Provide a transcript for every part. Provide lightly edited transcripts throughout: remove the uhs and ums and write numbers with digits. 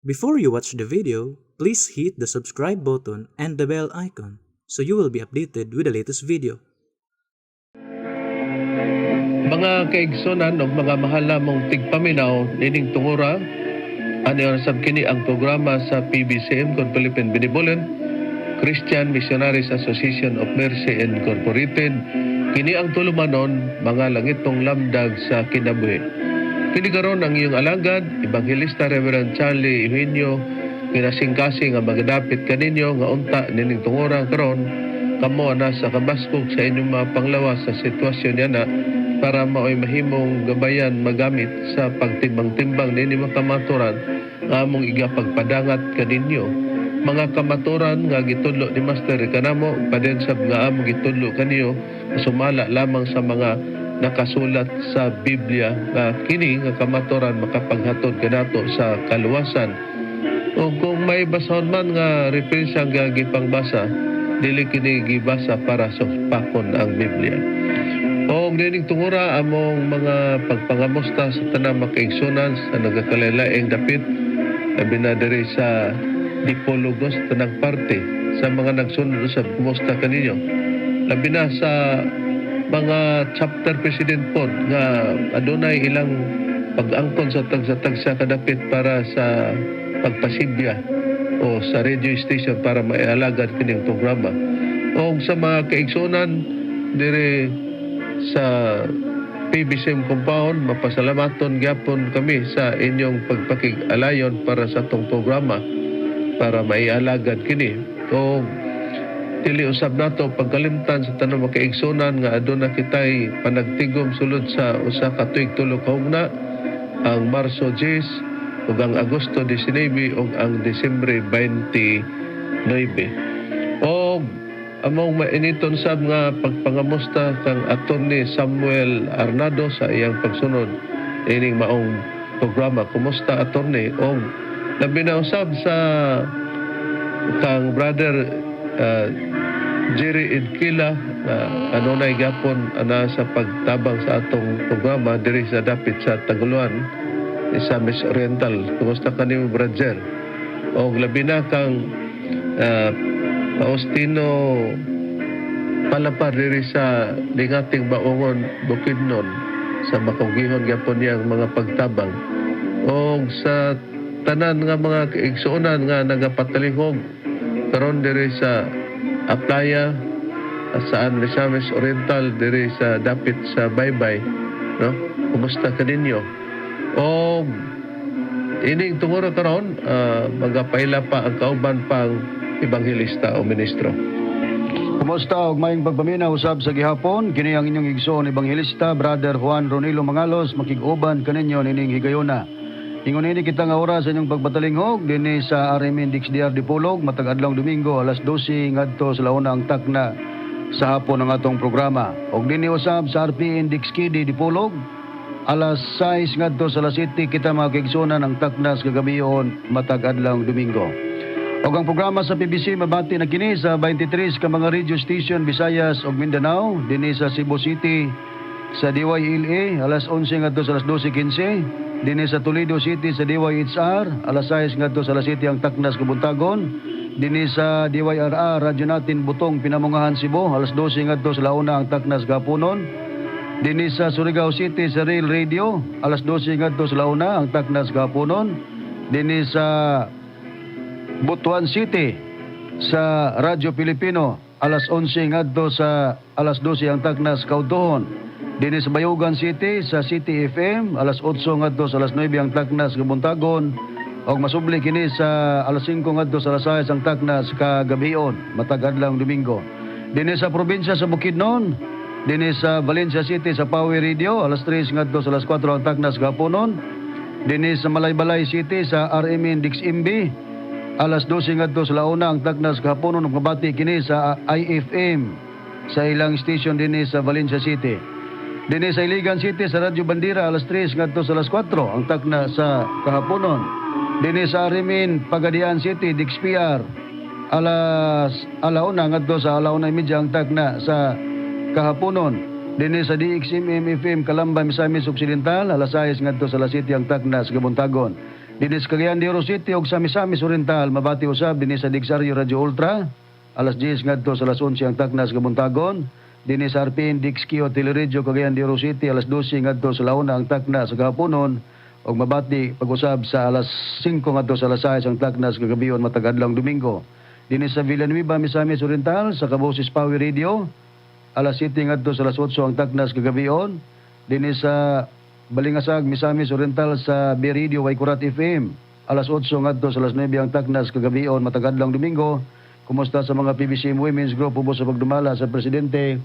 Before you watch the video, please hit the subscribe button and the bell icon so you will be updated with the latest video. Mga kaigsunan ug mga mahal namong tigpaminaw nining tungura, ani sab kini ang programa sa PBCM kon Philippine Benevolent Christian Missionaries Association of Mercy Incorporated. Kini ang tulumanon, Mga Langitong Lamdag sa Kinabuhi. Kini karon ang iyong alagad, Ebanghelista Reverend Charlie Eugenio, ginasingkasing nga magadapit kaninyo nga unta nining tungura karon kamo na sa kabaskog sa inyong mga panglawas sa sitwasyon niya na para maoy mahimong gabayan magamit sa pagtimbang-timbang nini mga kamaturan nga among igapagpadangat kaninyo, mga kamaturan nga gitudlo ni Master kanamo, paden sab nga among gitudlo kaniyo sumala lamang sa mga nakasulat sa Biblia, nga kini nga kamaturan makapaghatod kanato sa kaluwasan. O kung may basahon man nga referensya nga gipangbasa, dili kini gibasa para suspakon ang Biblia. O nining tungura, among mga pagpangamusta sa tanang makaigsunan sa nagakalain dapit, labi na diri sa Dipolog, tanang parte sa mga nagsunod sa kumusta kaninyo, labi na sa mga chapter president pod nga adunay ilang pag-angkon sa tagsa-tagsa kadapit para sa pagpasibya o sa radio station para maialagad kining programa. O sa mga kaigsunan dire sa PBCM compound, mapasalamaton gyapon kami sa inyong pagpakig-alayon para sa atong programa para maialagad kini. O dili usab nato pagkalimtan sa tanang makaigsunan nga aduna kitay panagtigom sulod sa 1 ka tuig 3 ka hugna, ang Marso 10 ug ang Agosto 19 ug ang Disyembre 29. Og among mainiton sab nga pagpangamusta kang Attorney Samuel Arnado sa iyang pagsunod ining maong programa. Kumusta, Attorney? Og labi na usab sa kang brother Jerry Idkila na anunay gapon ana sa pagtabang sa atong programa diri sa dapit sa Taguluan sa Miss Oriental. Kumusta ka nimo, brother? Og labi na kang Faustino Palapar diri sa Lingating Baungon, Bukidnon, sa makugihon gyapon niyang mga pagtabang. Og sa tanan nga mga kaigsuonan nga nagapatalihog karon diri sa Aplaya at sa Misamis Oriental diri sa dapit sa Baybay, no, kumusta kaninyo? Og ining tungura karon, magapaila pa ang kauban pang ebanghelista o ministro. Kumusta og maayong pagpaminaw usab sa gihapon. Kini ang inyong igsoon, Ebanghelista Brother Juan Ronilo Mangalos, makig-uban kaninyo nining higayona. Ingon ini kita nga oras sa inyong pagpatalingog dinhi sa RMN DXDR Dipolog matag adlaw Domingo alas 12 ngadto sa 1 ang takna sa hapon ang atong programa. Og dinhi usab sa RPN DXKD Dipolog alas 6 ngadto sa alas 7 kita mga kaigsuonan ang takna sa kagabion matag adlaw Domingo. Og ang programa sa PBC mabati na kini sa 23 ka mga radio station Visayas ug Mindanao, dinhi sa Cebu City sa DYLA alas 11 ngadto sa alas 12:15, dinhi sa Toledo City sa DYHR alas 6 ngadto sa alas 7 ang taknas kabuntagon, dinhi sa DYRR Radyo Natin Butong, Pinamungahan, Cebu alas 12 ngadto sa 1 ang taknas gapunon, dinhi sa Surigao City sa Rail Radio alas 12 ngadto sa 1 ang taknas gapunon, dinhi sa Butuan City sa Radyo Pilipino alas 11 ngadto sa alas 12 ang taknas kaudtohon. Dinhi sa Bayugan City sa City FM alas 8 ngadto sa alas 9 ang taknas kabuntagon og masubli kini sa alas 5 ngadto sa alas 6 ang taknas kagabion matag adlaw Domingo. Dinhi sa probinsya sa Bukidnon, dinhi sa Valencia City sa Power Radio alas 3 ngadto sa alas 4 ang taknas gapunon. Dinhi sa Malaybalay City sa RMN DXMB alas 12 ngadto sa 1 ang taknas kahaponon ug mabati kini sa IFM sa ilang station dinhi sa Valencia City. Dinhi sa Iligan City sa Radyo Bandera alas 3 ngadto sa alas 4 ang takna sa kahaponon. Dinhi sa RMN Pagadian City DXPR alas 1 ngadto sa 1:30 ang takna sa kahaponon. Dinhi sa DXMM FM Calamba, Misamis Occidental alas 6 ngadto sa alas 7 ang takna sa kabuntagon. Dinhi sa Cagayan de Oro City ug sa Misamis Oriental, mabati usab dinhi sa Dixario Radio Ultra alas 10 ngadto sa alas 11 ang taknas kabuntagon. Dinhi sa RPN Dixkio Teleradyo Cagayan de Oro City alas 12 ngadto sa launa ang takna sa kahaponon ug mabati pag-usab sa alas 5 ngadto sa alas 6 ang taknas kagabion matag adlawng Domingo. Dinhi sa Villanueva, Misamis Oriental sa Kaboses Power Radio alas 7 ngadto sa alas 8 ang taknas kagabion. Dinhi sa Balingasag, Misamis Oriental sa B Radio Waikurat FM alas 8 ngadto sa alas 9 ang taknas kagabion matag adlawng Domingo. Kumusta sa mga PBCM Women's Group ubos sa pagdumala sa presidente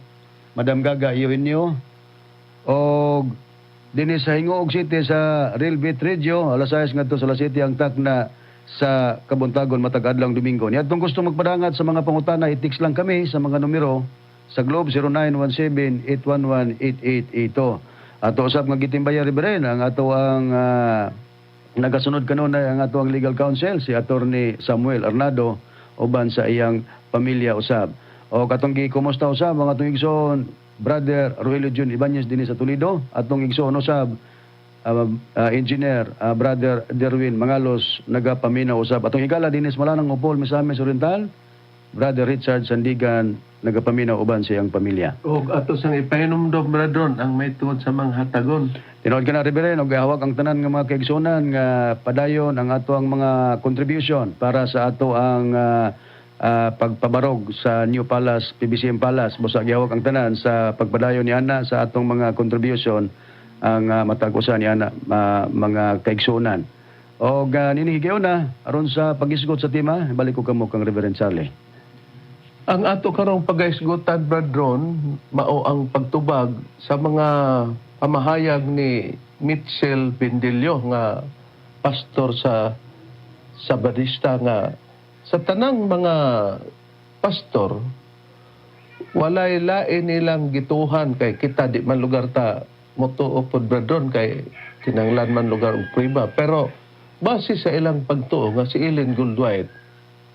Madam Gaga Eugenio. Og dinhi sa Gingoog City sa Real Beat Radio alas 6 ngadto sa alas 7 ang takna sa kabuntagon matag adlawng Domingo. Niadtong gusto magpadangat sa mga pangutana, i-text lang kami sa mga numero sa Globe 0917-811-8882. Ato usab nga gitimbaya, Reverend, ang ato ang nagasunod kanunay ang ato ang legal counsel, si Attorney Samuel Arnado, uban sa iyang pamilya usab. O katong gikumusta usab ang atong igsoon Brother Rogelio Jun Ibanez dinhi sa Toledo, atong igsoon usab engineer Brother Derwin Mangalos nagapaminaw usab. Atong higala dinhi sa Malanang Opol, Misamis Oriental, Brother Richard Sandigan nagapaminaw uban sa iyang pamilya. Og ato sang ipahinumdom, Bradron, ang may tungod sa mga hatagon. Tinuod ka na, Reverend, og gahawak ang tanan nga mga kaigsunan nga padayon ang ato ang mga contribution para sa ato ang pagpabarog sa New Palace, PBCM Palace. Busa gihawak ang tanan sa pagpadayon ni ana sa atong mga contribution ang matag usa ni ana mga kaigsunan. Og nini na aron sa pagisgot sa tema, balik ko kamo kang Reverend Charlie. Ang ato karong pagaisgutan, Bradron, mao ang pagtubag sa mga pamahayag ni Mitchell Bendillo nga pastor sa Sabadista nga sa tanang mga pastor walay lain nilang gituhan kay kita di man lugar ta motuo pod, Bradron, kay kinanglan man lugar og prueba, pero base sa ilang pagtuo nga si Ellen Goldwhite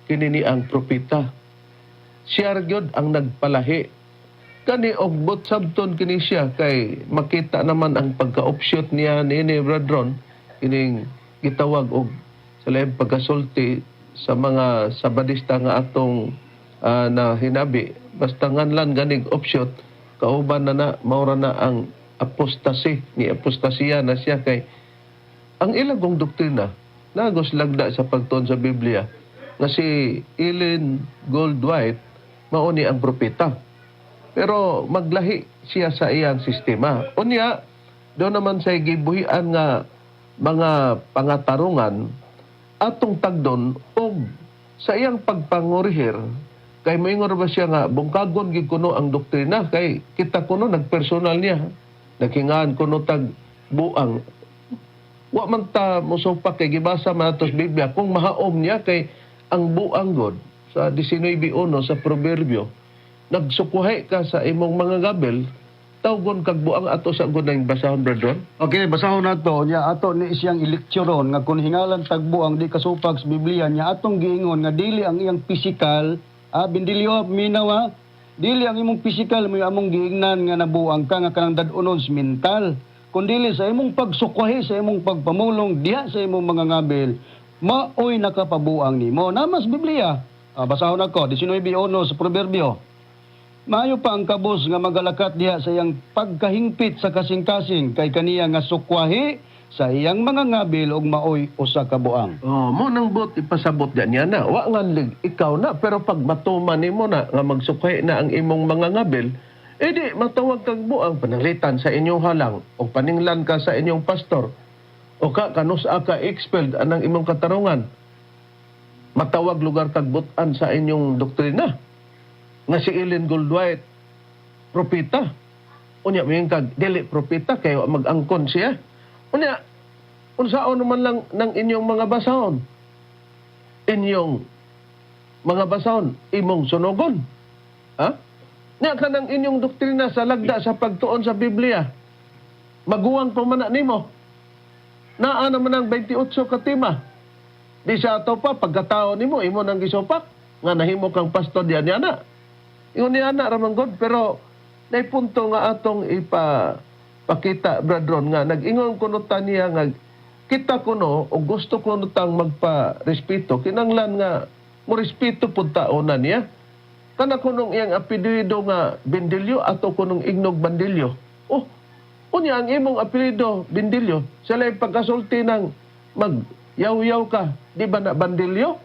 kini ni ang propeta, siya ra gyud ang nagpalahi kani og but sabton kini siya kay makita naman ang pagka-offshoot niya niini, Bradron, kining gitawag og sa laing pagkasulti sa mga Sabadista nga atong na hinabi, basta nganlan ganig offshoot kauban na na maura na ang apostasy ni apostasiya na siya kay ang ilagong doktrina nagos lagda sa pagtuon sa Biblia nga si Ellen Goldwhite mao ni ang propeta. Pero maglahi siya sa iyang sistema. Unya, doon naman sa gibuhian nga mga pangatarungan atong tagdon og sa iyang pagpangurihir kay moingon ba siya nga bungkagon gid kuno ang doktrina kay kita kuno nagpersonal niya naghingaan kuno tag buang. Wa man ta mosupak kay gibasa man ato sa Biblia kung mahaom niya kay ang buang god sa 19.1 sa Proverbio, nagsukuhay ka sa imong mga gabel, tawgon kag buang. Ato sa god nang basahon, Bradron. Okay, basahon nato nya ato ni siyang ilektyoron nga kung hingalan tagbuang di kasupak sa Biblia nya atong giingon nga dili ang iyang pisikal, bindilyo minaw ah. Dili ang imong pisikal mo among giingnan nga nabuang ka nga kanang dad-onon sa mental, kundili sa imong pagsukwahi, sa imong pagpamulong diha sa imong mga ngabil, maoy nakapabuang nimo. Namas Biblia. Basahon ako 19.1 sa Proverbio. Maayo pa ang kabos nga magalakat diha sa iyang pagkahingpit sa kasing-kasing kay kaniya nga sukwahi sa iyang mga ngabil og maoy usa ka buang. Oh, mo nang bot ipasabot diyan niya na. Wa nga lig ikaw na, pero pag matuman nimo na nga magsukay na ang imong mga ngabil, edi matawag kag buang, pananglitan sa inyong halang o paninglan ka sa inyong pastor o ka kanus ka expelled anang imong katarungan. Matawag lugar kag butan sa inyong doktrina nga si Ellen Goldwhite propeta. Unya moingon kag dili propeta kay wa mag-angkon siya. Unya unsaon naman lang ng inyong mga basahon? Inyong mga basahon, imong sunugon. Ha? Nya kanang inyong doktrina sa lagda sa pagtuon sa Biblia. Maguwang pa man na nimo. Naa naman ang 28 ka tema. Di sa ato pa, pagkatao nimo, imo nang gisupak, nga nahimo kang pastor diyan niya na. Ingon niya na ramang God, pero naipunto nga atong ipa pakita, Bradron, nga nag-ingon kuno ta niya nga Kita kuno o gusto kuno tang magpa-respeto, kinanglan nga mo respeto pud taonan niya. Kana kunong iyang apelyido nga Bendilio, ato kunong ignog Bandilyo. Oh, unya ang imong apelyido Bendilyo, sila yung pagkasulti ng mag yaw-yaw ka, di ba na Bandilyo?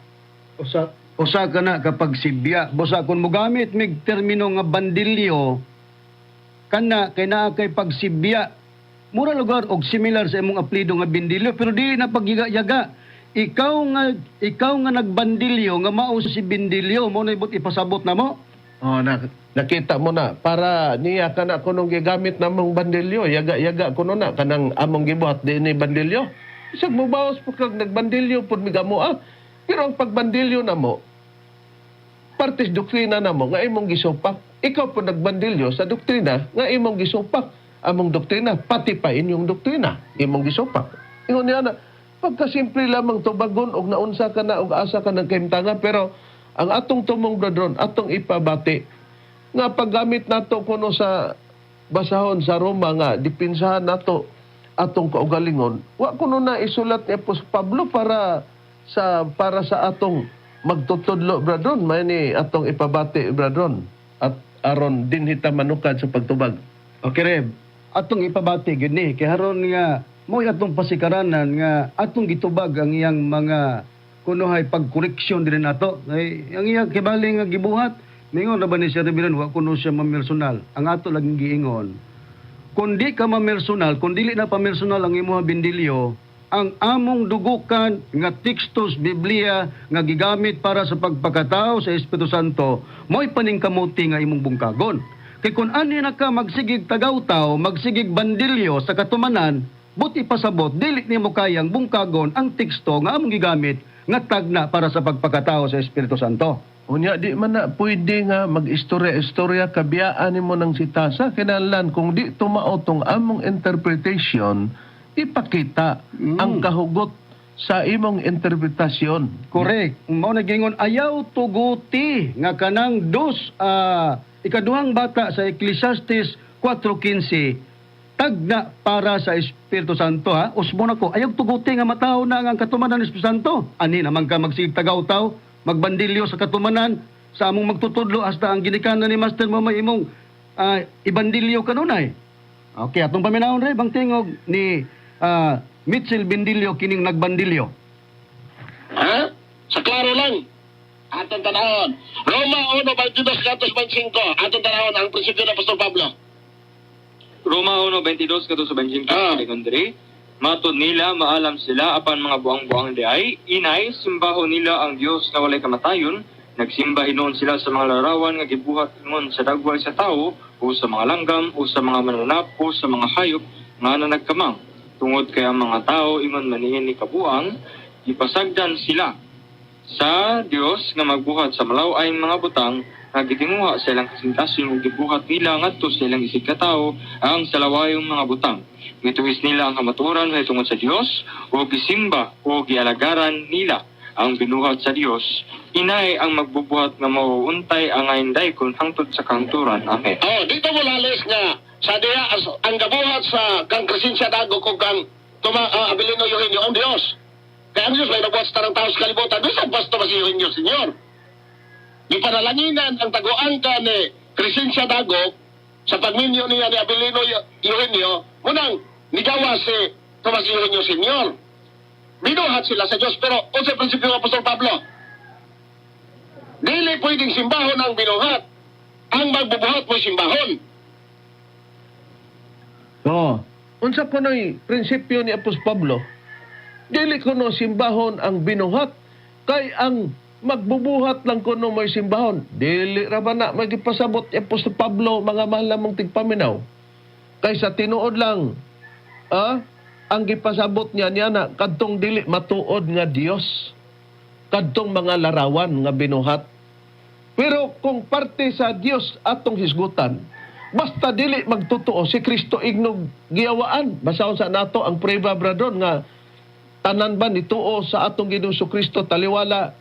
Usa usa ka na kapag sibya, busa kung mogamit mig termino nga bandilyo kana kay naa kay pagsibya. Mura lugar og similar sa imong apelyido nga Bindilyo, pero dili na pagyaga. Ikaw nga nagbandilyo nga mao si Bindilyo mo na ibot ipasabot na mo. Oh, na, nakita mo na para niya kana kunong gigamit namong bandilyo, yaga-yaga kuno na kanang among gibuhat di ni bandilyo. Isag mo bawas po kag nagbandilyo pud migamo ah. Pero ang pagbandilyo namo, partes doktrina namo nga imong gisupak. Ikaw po nagbandilyo sa doktrina nga imong gisupak. Among doktrina, pati pa inyong doktrina, imong gisupak. Ingon niya na, pagkasimple lamang tubagon og naunsa ka na og asa ka ng kahimtanga, pero ang atong tumong, bradron, atong ipabati nga paggamit nato kuno sa basahon sa Roma nga dipinsahan nato atong kaugalingon, wa kuno na isulat ni Apostol Pablo para sa atong magtutudlo, bradron. May ni atong ipabati, bradron, at aron din hita manukad sa pagtubag. Okay, Reb. Atong ipabati gyud ni kay haron nga mo'y atong pasikaranan nga atong gitubag ang iyang mga kunohay pagkoreksyon diri nato. Ay ang iyang kibali nga gibuhat, mingon ra ba ni Sir Reverend, wa kuno siya mamersonal. Ang ato laging giingon, kung di ka mamersonal, kung dili na pamersonal ang imuha bindilyo, ang among dugukan nga tekstos Biblia nga gigamit para sa pagpakatao sa Espiritu Santo, mo'y paningkamuti nga imong bungkagon. Kay kung ani na ka magsigig tagawtaw, magsigig bandilyo sa katumanan, buti pasabot, dili nimo kayang bungkagon ang teksto nga among gigamit nga tagna para sa pagpakatao sa Espiritu Santo. Unya di man na pwede nga mag-istorya-istorya kabiyaan nimo ng sitasa, kinahanglan kung di tumao tong among interpretation, ipakita ang kahugot sa imong interpretasyon. Correct. Mao na gingon ayaw tuguti nga kanang dos ikaduhang bata sa Ecclesiastes 4:15 tagna para sa Espiritu Santo ha. Usbo na ko ayaw tuguti nga matawo na ang katumanan ng Espiritu Santo. Ani naman ka magsigig tagaw-taw, magbandilyo sa katumanan sa among magtutudlo, hasta ang ginikanan ni Master mo may imong ibandilyo kanunay. Okay, atong paminawon, Reb, ang tingog ni Mitchell Bindilyo kining nagbandilyo. Ha? Sa klaro lang. Atong tanahon. Roma 1, 22 25. Atong tanahon ang prinsipyo ng Apostol Pablo. Roma 1:22 kadto sa 25. Ingon diri, matod nila maalam sila apan mga buang-buang diay, inay simbaho nila ang Dios nga walay kamatayon. Nagsimba hinuon sila sa mga larawan nga gibuhat ingon sa dagway sa tawo o sa mga langgam o sa mga mananap o sa mga hayop nga nanagkamang. Tungod kay ang mga tao ingon maniin ni kabuang, ipasagdan sila sa Dios nga magbuhat sa malaw-ay mga butang nga gitinguha sa ilang kasing-kasing ug gibuhat nila ngadto sa ilang isig katawo ang salawayong mga butang. Gituwis nila ang kamatuoran mahitungod sa Dios o gisimba o gialagaran nila ang binuhat sa Dios. Inay ang magbubuhat nga mauuntay ang daykon hangtod sa kahangturan. Amen. Oh, dito mo lalis nga sa diya ang gabuhat sa kang Crescencia Dago kung kang Tuma Abilino Eugenio ang Dios. Kaya ang Dios may nagbuhat sa tanang tao sa kalibutan. Bisan pa si Eugenio Senior. Gipanalanginan ang taguan ka ni Crescencia Dago sa pagminyo niya ni Abilino Eugenio, munang nigawa si Tomas Eugenio Senior. Binuhat sila sa Diyos, pero unsay prinsipyo ng Apostol Pablo? Dili pwedeng simbahon ang binuhat. Ang magbubuhat mo'y simbahon. Oh. Unsa kuno'y prinsipyo ni Apostol Pablo? Dili kuno simbahon ang binuhat kay ang magbubuhat lang kuno may simbahon. Dili ra ba na magipasabot ni Apostol Pablo, mga mahal namong tigpaminaw? Kay sa tinuod lang, ang gipasabot niya niya na kadtong dili matuod nga Dios. Kadtong mga larawan nga binuhat. Pero kung parte sa Dios atong hisgutan, basta dili magtotoo si Kristo ignog giyawaan. Basahon sa nato ang prueba, bradon, nga tanan ba nituo sa atong Ginoong Kristo taliwala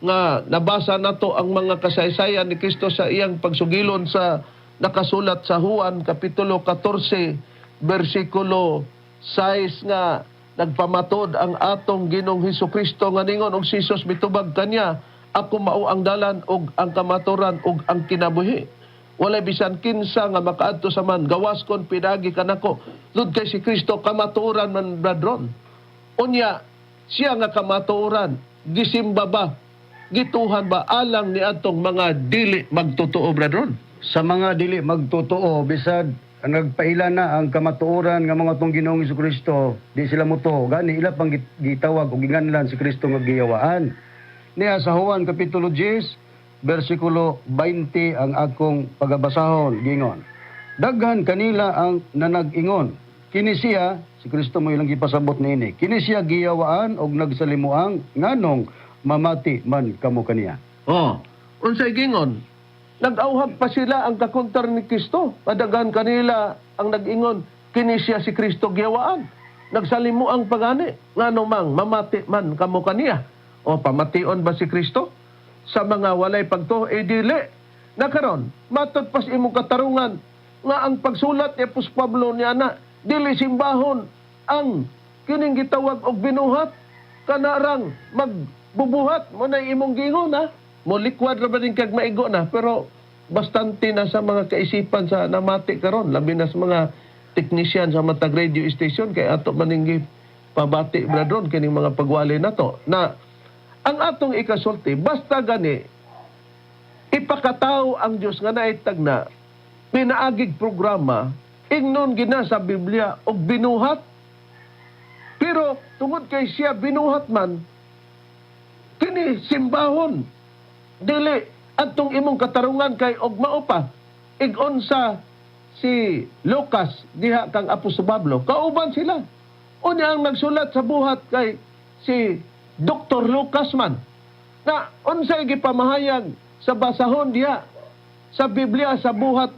nga nabasa nato ang mga kasaysayan ni Kristo sa iyang pagsugilon sa nakasulat sa Juan kapitulo 14 bersikulo 6 nga Nagpamatod ang atong Ginoong Hesukristo nga ningon og si Jesus mitubag kanya, "Ako mao ang dalan ug ang kamaturan ug ang kinabuhi. Walay bisan kinsa nga makaadto sa Amahan gawas kon pinaagi kanako." Lud kay si Kristo kamatuoran man, bradron. Unya, siya nga kamatuoran, gisimba ba, gituhan ba alang ni atong mga dili magtotoo, bradron? Sa mga dili magtotoo, bisad nagpaila na ang kamatuoran nga mga tong Ginoong Kristo, di sila motuo. Gani ila pang gitawag og ginganlan si Kristo nga giyawaan. Niya sa Juan kapitulo 10 bersikulo 20 ang akong pagabasahon, gingon: "Daghan kanila ang nanag-ingon, kini siya," si Kristo mo ilang gipasabot niini, "kini siya giyawaan og nagsalimuang, nganong mamati man kamo kaniya?" Oh, unsay gingon? Nag-auhag pa sila ang kakontar ni Kristo. Padaghan kanila ang nag-ingon, kini siya si Kristo giyawaan. Nagsalimuang pagani, ngano mang mamati man kamo kaniya? O pamation ba si Kristo sa mga walay pagtuo? Eh dili. Nakaron, matod pas imong katarungan nga ang pagsulat ni Apostol Pablo niya na dili simbahon ang kining gitawag og binuhat, kanarang magbubuhat mo na imong gingon ha. Mo likwad ra ba din kag maigo na, pero bastante na sa mga kaisipan sa namati karon, labi na sa mga technician sa matag radio station, kay ato maning pabati, bradron, kining mga pagwali nato na ang atong ikasulti. Basta gani ipakatao ang Dios nga naitag na pinaagig programa, ingnon gina sa Biblia og binuhat, pero tungod kay siya binuhat man, kini simbahon dili adtong imong katarungan, kay og mao pa ig-on sa si Lucas diha kang Apostol Pablo, kauban sila. Unya ang nagsulat sa Buhat kay si Dr. Lucas man na unsay gipamahayag sa basahon diha sa Biblia sa Buhat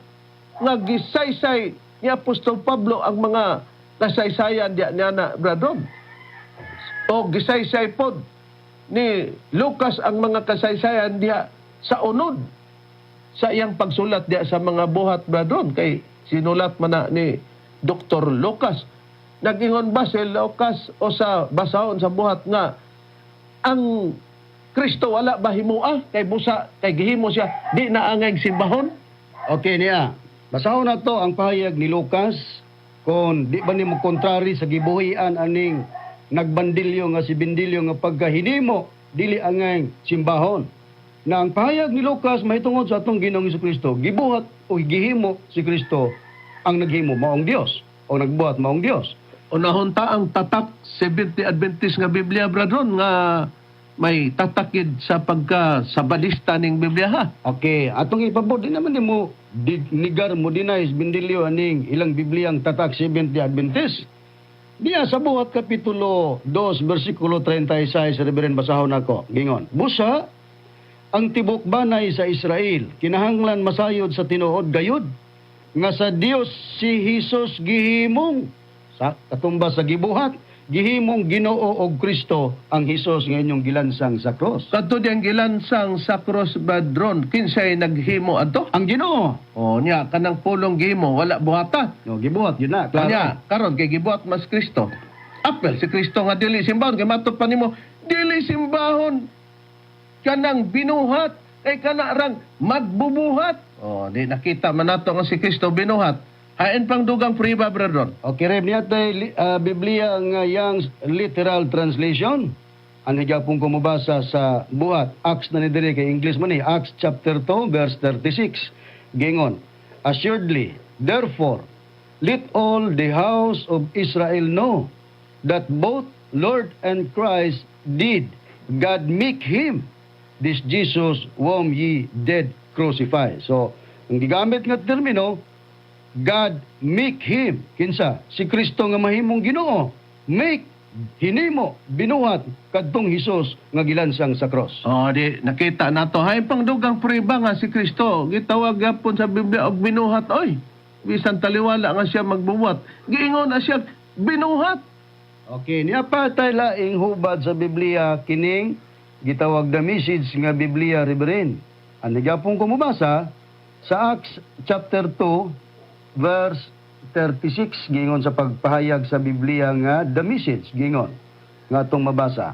nga gisaysay ni Apostol Pablo ang mga kasaysayan diha niya na, bradron, o gisaysay pod ni Lucas ang mga kasaysayan diha sa unod sa iyang pagsulat diha sa mga Buhat, bradron, kay sinulat man na ni Dr. Lucas. Nag-ingon ba si Lucas o sa basahon sa Buhat nga ang Kristo wala ba himua, kay busa kay gihimo siya di na angay simbahon? Okay niya. Basahon na to ang pahayag ni Lucas kung di ba nimo kontrary sa gibuhian aning nagbandilyo nga si Bindilyo nga pagkahinimo dili angay simbahon. Na ang pahayag ni Lucas mahitungod sa atong Ginoong Kristo, gibuhat o gihimo si Kristo, ang naghimo maong Dios o nagbuhat maong Dios. Unahon ta ang tatak Seventh Adventist nga Biblia, bradron, nga may tatakid sa pagka sabadista ning Biblia ha. Okay, atong ipabot, di naman nimo nigar mo deny Bindilyo aning ilang Bibliang tatak Seventh Adventist. Diya sa Buhat kapitulo 2 bersikulo 36, Reverend, basahon nako. Gingon: "Busa ang tibok banay sa Israel kinahanglan masayod sa tinuod gayud nga sa Dios si Hesus gihimong," sa katumbas sa gibuhat, "gihimong Ginoo og Kristo ang Hesus nga inyong gilansang sa cross." Kadto diyang gilansang sa cross, bradron, kinsay naghimo adto? Ang Ginoo. O nya kanang pulong gihimo wala buhata. No, gibuhat yun na, klaro. Kanya, karon kay gibuhat mas Kristo. Apel si Kristo nga dili simbahon, kay matod pa nimo dili simbahon kanang binuhat kay kana rang magbubuhat. Oh, di nakita man nato nga si Kristo binuhat. Hain pang dugang priba, brethren. Okay, Reb, niya tay Biblia nga Young's Literal Translation. Ang higapong kumubasa sa Buhat, Acts na ni diri kay English man ni, Acts chapter 2 verse 36. Gingon: "Assuredly, therefore, let all the house of Israel know that both Lord and Christ did God make him, this Jesus whom ye did crucify." So, ang gigamit nga termino, God make him. Kinsa? Si Kristo nga mahimong Ginoo. Make, hinimo, binuhat kadtong Hesus nga gilansang sa cross. Oh, di nakita nato. Hain pang dugang priba nga si Kristo gitawag gyapon sa Biblia og binuhat oy. Bisan taliwala nga siya magbubuhat, giingon na siya binuhat. Okay, niya pa tay laing hubad sa Biblia kining gitawag The Message nga Biblia, Reverend. Ang higapong kumubasa sa Acts chapter 2 verse 36 giingon sa pagpahayag sa Biblia nga The Message, giingon nga atong mabasa.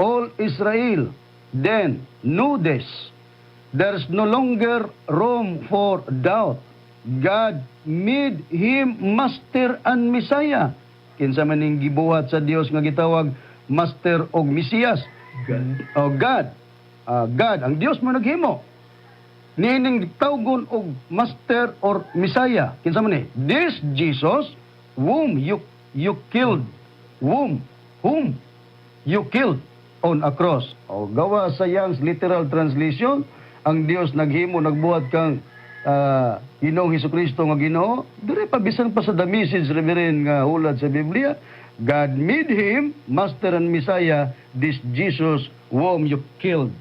"All Israel then know this. There's no longer room for doubt. God made him Master and Messiah." Kinsa man ning gibuhat sa Dios nga gitawag Master og Mesiyas? God. Oh, God. Ah, God, ang Dios mo naghimo niining tawgon og Master or Messiah. Kinsa man ni? "This Jesus whom you killed, whom you killed on a cross." O gawa sa Young's Literal Translation, ang Dios naghimo, nagbuhat kang Ginoong Hesukristo nga Ginoo. Diri pa, bisan pa sa The Message, Reverend, nga hulad sa Biblia, "God made him Master and Messiah, this Jesus whom you killed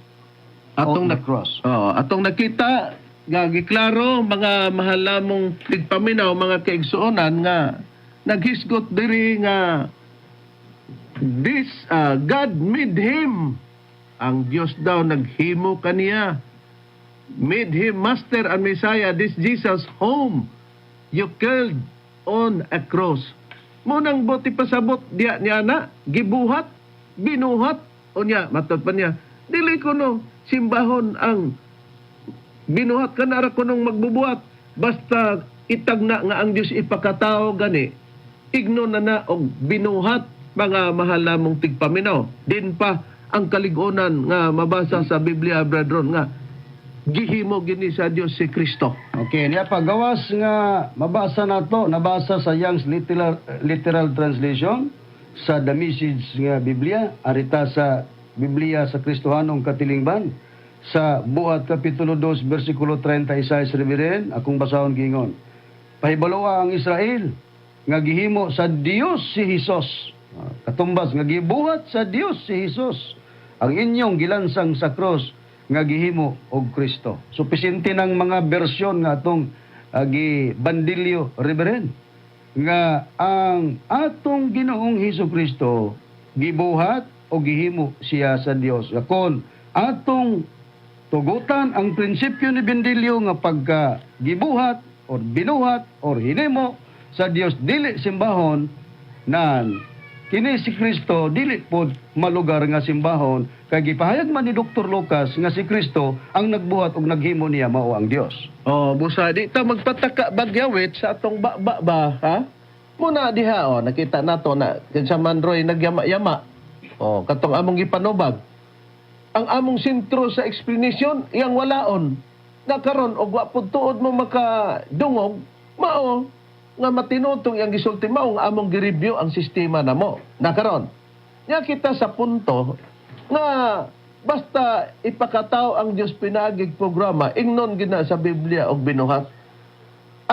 Atong on the na cross." Oh, atong nakita nga giklaro, mga mahal namong tigpaminaw, mga kaigsuonan, nga naghisgot diri nga this God made him, ang Dios daw naghimo kaniya, made him Master and Messiah, this Jesus whom you killed on a cross. Mo nang buot ipasabot diya niya na gibuhat, binuhat. Unya matod pa niya, dili kuno simbahon ang binuhat, kanara kunong magbubuhat. Basta itagna nga ang Dios ipakatao gani, igno na na og binuhat, mga mahal namong tigpaminaw. Din pa ang kalig-onan nga mabasa sa Biblia, brethren, nga gihimo gini sa Dios si Kristo. Okay, niya pagawas nga mabasa nato, nabasa sa Young's Literal Translation, sa The Message nga Biblia, arita sa Biblia sa Kristohanong Katilingban, sa Buhat Kapitulo 2, versikulo 36, Reverend, akong basahon, gingon: "Pahibaloa ang Israel nga gihimo sa Dios si Hesus." Ah, katumbas nga gibuhat sa Dios si Hesus. "Ang inyong gilansang sa cross nga gihimo og Kristo." So pisinte ng mga bersyon nga atong gibandilyo, Reverend, nga ang atong Ginoong Hesus Kristo gibuhat o gihimo siya sa Dios. Kon atong tugutan ang prinsipyo ni Bendilio nga pagka gibuhat or binuhat or hinimo sa Dios dili simbahon, nan kini si Kristo dili pod malugar nga simbahon kay gipahayag man ni Dr. Lucas nga si Kristo ang nagbuhat og naghimo niya mao ang Dios. Oh, busa di ta magpataka bagyawit sa atong ba ba, ha? Muna diha, oh, nakita nato na kinsa man roy nagyama-yama. Oh, katong among gipanubag. Ang among sentro sa explanation iyang walaon. Na karon og wa pud tuod mo makadungog mao nga matinutong iyang gisulti, mao nga among gi-review ang sistema namo. Na karon nya kita sa punto nga basta ipakatao ang Dios pinaagig programa, ingnon gina sa Biblia og binuhat.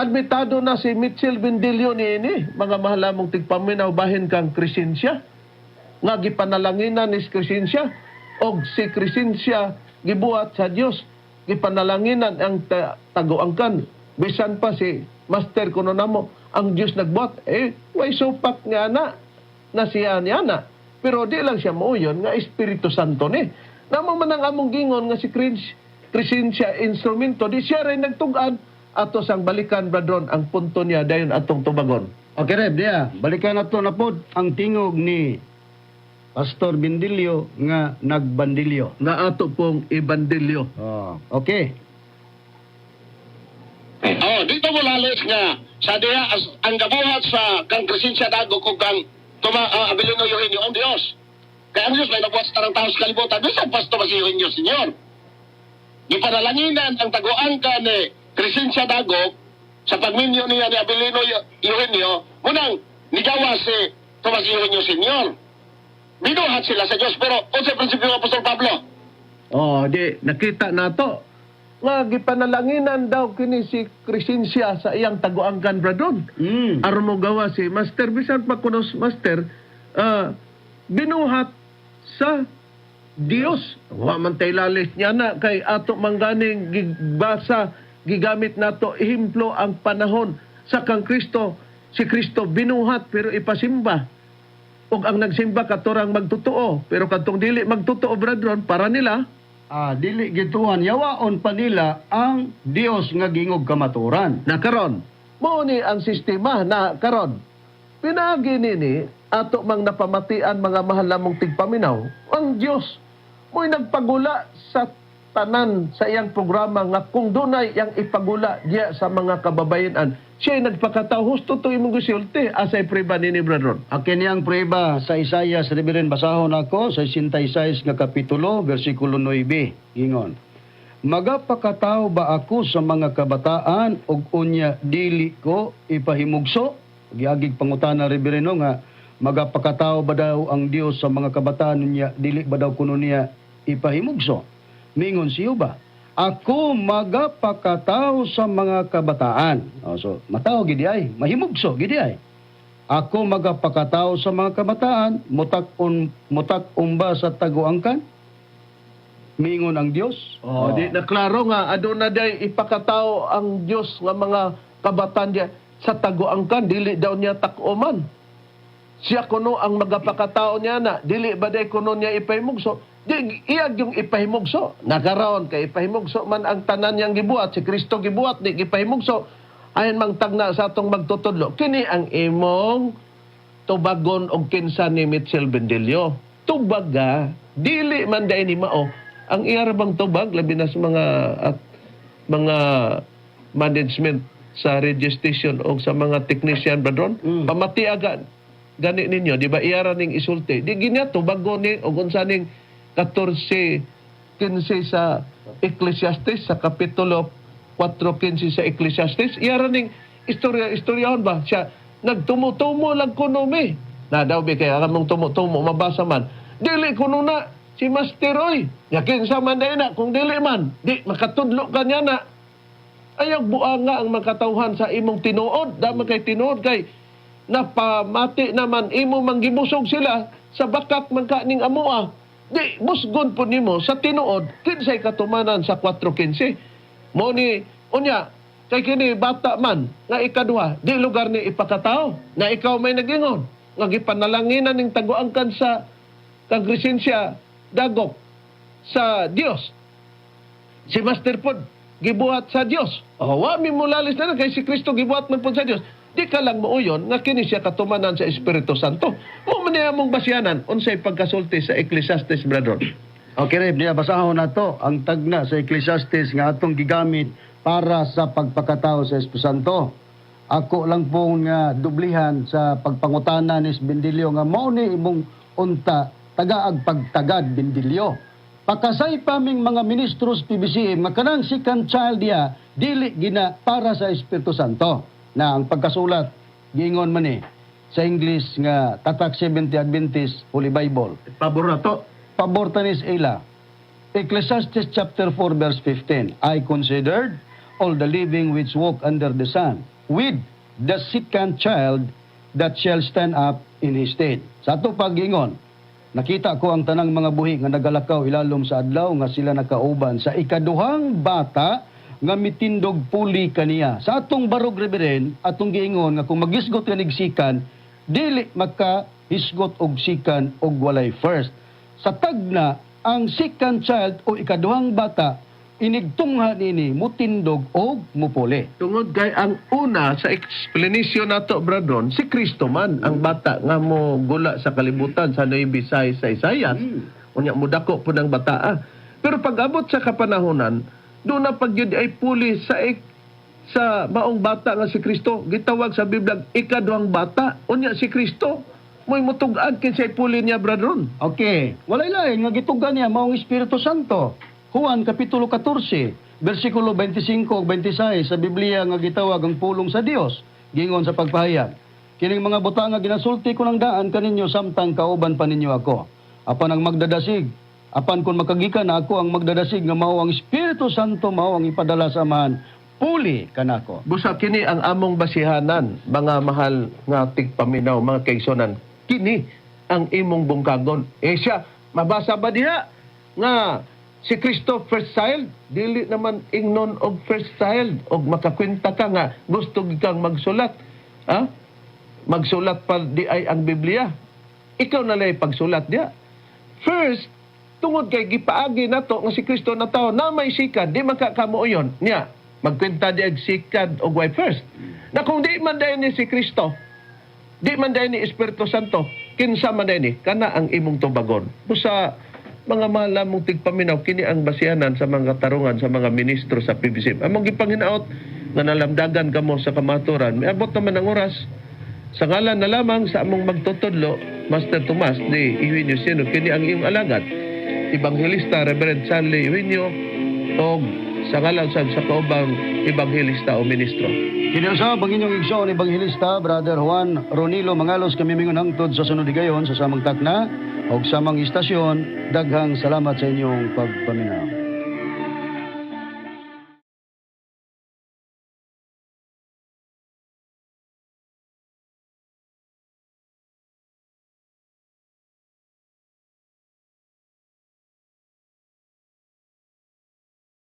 Admitado na si Mitchell Bendilio niini, mga mahalamong tigpaminaw, bahin kang Crescencia nga gipanalanginan ni Crescencia og si Crescencia gibuhat sa Dios, gipanalanginan ang taguangkan. Bisan pa si Master kuno namo ang Dios nagbuhat, eh way supak nga na na siya niya na, pero di lang siya mauyon nga Espiritu Santo ni namo man ang among gingon nga si Crescencia instrumento di siya rin nagtug-an. Ato sang balikan, brethren, ang punto niya, dayon atong tubagon. Okay, Reb, diya. Balikan nato na pod ang tingog ni Pastor Bindilio nga nagbandilyo. Nga ato pong ibandilyo. Oh, okay. Oh, dito mo lalis nga sa diha ang gabuhat sa kang Crescencia Dago kung kang Toma Abilino Eugenio ang Dios. Kaya ang Dios may nagbuhat sa tanang tao sa kalibutan. Bisan pa si Eugenio Senior. Gipanalanginan ang taguan ka ni Crescencia Dago sa pagminyo niya ni Abilino Eugenio, munang nigawa si Tomas Eugenio Senior. Binuhat sila sa Dios, pero unsa prinsipyo ng Apostol Pablo? Oh, di nakita nato nga gipanalanginan daw kini si Crescencia sa iyang taguangkan, brethren. Aron mo gawa si Master, bisan pa kuno Master binuhat sa Dios. Wa man tay lalis niya na kay ato mangganing gibasa, gigamit nato ehemplo ang panahon sa kang Kristo. Si Kristo binuhat pero ipasimba. Ug ang nagsimba katorang magtotoo, pero kadtong dili magtotoo, brethren, para nila Ah, dili gituan, yawaon pa nila ang Dios nga gingog kamaturan. Na karon. Mao ni ang sistema na karon. Pinaagi nini ato mang napamatian, mga mahal namong tigpaminaw, ang Dios mo'y nagpagula sa tanan sa iyang programa nga kung dunay iyang ipagula diya sa mga kababayenan, siya nagpakatao. Husto to imong gisulti. Asay prueba nini, Brother Ron? Ang kiniyang prueba sa Isaias, Reverend, basahon ako sa 66 nga kapitulo, versikulo 9. Ingon: "Magapakatao ba ako sa mga kabataan ug unya dili ko ipahimugso?" Giagig pangutana, Reverend, no, nga magapakatao ba daw ang Dios sa mga kabataan, unya dili ba daw kuno niya ipahimugso? Mingon siyo ba? "Ako magapakatao sa mga kabataan." Oh, so matao gidi ay, mahimugso gidi ay. "Ako magapakatao sa mga kabataan, mutak-on mutak-on ba sa taguangkan? Mingon ang Dios." Oh, di na klaro nga aduna day ipakatao ang Dios nga mga kabataan diya sa taguangkan, dili daw niya tak-oman. Siya kuno ang magapakatao niya na dili ba day kuno niya ipahimugso? Di iyag yung ipahimugso. Nakaroon kay ipahimugso man ang tanan niyang gibuhat, si Kristo gibuhat di gipahimugso. Ayon mang tagna sa atong magtutudlo, kini ang imong tubagon og kinsa ni Mitchell Bendillo. Tubaga, dili man day ni mao. Ang iya ra bang tubag, labi na sa mga at mga management sa radio station o sa mga technician, Bradron, pamati aga gani ninyo, di ba iya ra ning isulti? Di ginya tubagon ni og unsa ning 14:15 sa Ecclesiastes, sa kapitulo 4:15 sa Ecclesiastes. Iya ra ning istorya istoryahon ba siya, nagtumutumo lang kuno mi na daw bi kaya kamong tumutumo mabasa man dili kuno na si Master oy ya kinsa man day na. Kung dili man di makatudlo ka niya na. Ayaw buanga ang makatawhan sa imong tinuod. Dama kay tinuod kay napamati naman imo manggibusog sila sa bakak man ka ning amoa. Di busgon po nimo sa tinuod kinsay katumanan sa 4:15. Mo ni unya kay kini bata man nga ikaduha di lugar ni ipakatao na ikaw may nagingon nga gipanalanginan ning taguangkan sa kagresensya dagok sa Dios. Si Master pod gibuhat sa Dios. Oh, wa mi mulalis na kay si Kristo gibuhat man pod sa Dios. Di ka lang muuyon nga kini siya katumanan sa Espiritu Santo. Mo man niya mong basyanan unsay pagkasulti sa Ecclesiastes, Brother. Okay, Rev, niya basahon na to ang tagna sa Ecclesiastes nga atong gigamit para sa pagpakatao sa Espiritu Santo. Ako lang pong dublihan sa pagpangutana ni Bendilio nga mao ni imong unta tagaag pagtagad, Bendilio. Pakasay pa ming mga ministros PBCM nga kanang second child diya dili gina para sa Espiritu Santo. Na ang pagkasulat giingon man ni sa English nga Tatak 70 Adventist Holy Bible. Pabor na to. Pabor tanis ila. Ecclesiastes chapter 4 verse 15. "I considered all the living which walk under the sun, with the second child that shall stand up in his stead." Sa ato pag-ingon, "Nakita ko ang tanang mga buhi nga nagalakaw ilalom sa adlaw nga sila nakauban sa ikaduhang bata nga mitindog puli kaniya." Sa atong barog, Reverend, atong giingon nga kung magisgot ka nig second, dili makahisgot og second og walay first. Sa tagna, ang second child o ikaduhang bata, inigtungha nini mutindog og mupuli. Tungod kay ang una sa explanation nato, Bradron, si Kristo man ang bata nga mo gula sa kalibutan sa Nueva sa Isaias. Unya mudako po ng bataa. Pero pag abot sa kapanahonan, doon na pag yun ay puli sa maong bata nga si Kristo, gitawag sa Biblia ikaduhang bata. Unya si Kristo mo'y mutug-an kinsay puli niya, Bradron. Okay, walay lain nga gitugan niya maong Espiritu Santo. Juan kapitulo 14, versikulo 25 ug 26 sa Biblia nga gitawag ang pulong sa Dios, gingon sa pagpahayag: "Kining mga butang nga ginasulti ko ng daan kaninyo samtang kauban pa ninyo ako. Apan ang magdadasig, apan kung makagikan na ako ang magdadasig nga mao ang Espiritu Santo, mao ang ipadala sa Amahan, puli kanako." Busa kini ang among basihanan, mga mahal nga tigpaminaw, mga kaigsonan. Kini ang imong bungkagon. Eh siya, mabasa ba diha nga si Kristo first child? Dili naman ingnon og first child og makakwenta ka nga gusto gid kang magsulat. Ha? Magsulat pa di ay ang Biblia. Ikaw na lay pagsulat diha. First, tungod kay gipaagi nato nga si Kristo na tao na may sikan, di man ka kamuoyon niya. Magkwenta di ag second o way first. Na kung di man diay ni si Kristo, di man diay ni Espiritu Santo, kinsa man diay ni, kana ang imong tubagon. Busa mga mahal mong tigpaminaw, kini ang basihanan sa mga katarungan sa mga ministro sa PBC. Among gipanginaot nga nalamdagan kamo sa kamaturan, miabot naman ang oras sa ngalan na lamang sa among magtutudlo, Master Tomas ni Eugenio Seno, kini ang iyong alagad, Ebanghelista Reverend Charlie Eugenio, o sa ngalan sa kaubang ebanghelista o ministro. Kini usab ang inyong igsoon ebanghelista Brother Juan Ronilo Mangalos, kami mingon hangtod sa sunod higayon sa samang takna og samang istasyon. Daghang salamat sa inyong pagpaminaw.